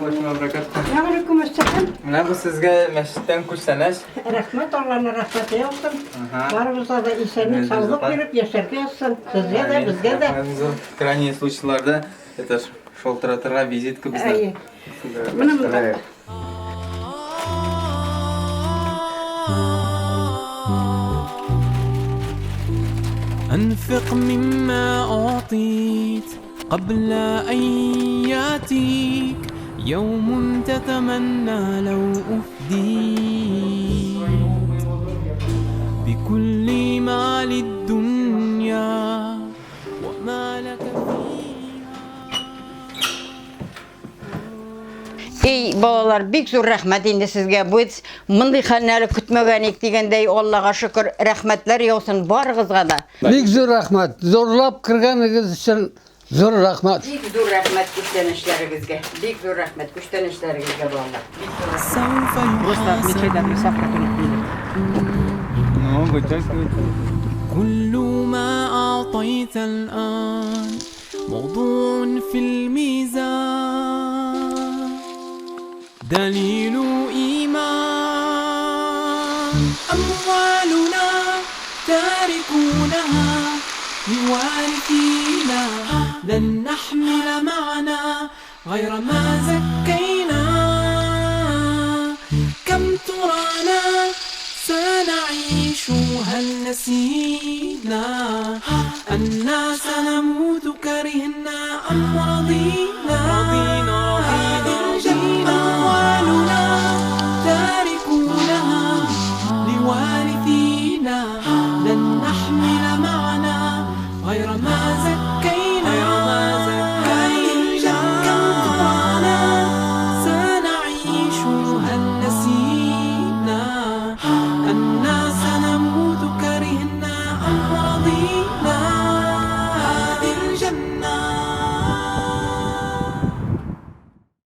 рәхмәтуллаһи ва баракатуһ. Вәгаләйкүм әссәлам. Менә бу сезгә мәчеттән күчтәнәч. Рәхмәт, Алланың рәхмәте яусын. Ага. Барыбызга да исәнлек, саулык биреп яшәргә язсын. Сезгә дә, безгә дә. Крайний случайларда это шалтыратырга визитка бездә. Әйе. Менә монда. أنفق مما أعطيت قبل أن يأتيك يوم تتمنى لو أفديت بكل ما للدنيا وما لك فيها. Эй, балалар, бик зур рәхмәт инде сезгә. Без мондый хәлне әле көтмәгән идек дигәндәй, Аллага шөкер, рәхмәтләр яусын барыгызга да. Бик зур рәхмәт. Зурлап кергәнегез өчен зур рәхмәт. Бик зур рәхмәт күчтәнәчләрегезгә. Бик зур рәхмәт күчтәнәчләрегезгә, балалар. Бик зур рәхмәт. سوف Просто يحاسب отмечай адреса, в которых были. Ну, вытягивайте. كل ما أعطيت الآن موضوع في الميزان دليل إيمان. أموالنا تاركونها لوارثينا، لن نحمل معنا غير ما زكينا. كم ترانا سنعيش؟ هل نسينا أنا سنموت كرهنا أم رضينا؟ رضينا. أموالنا تاركونها لوارثينا.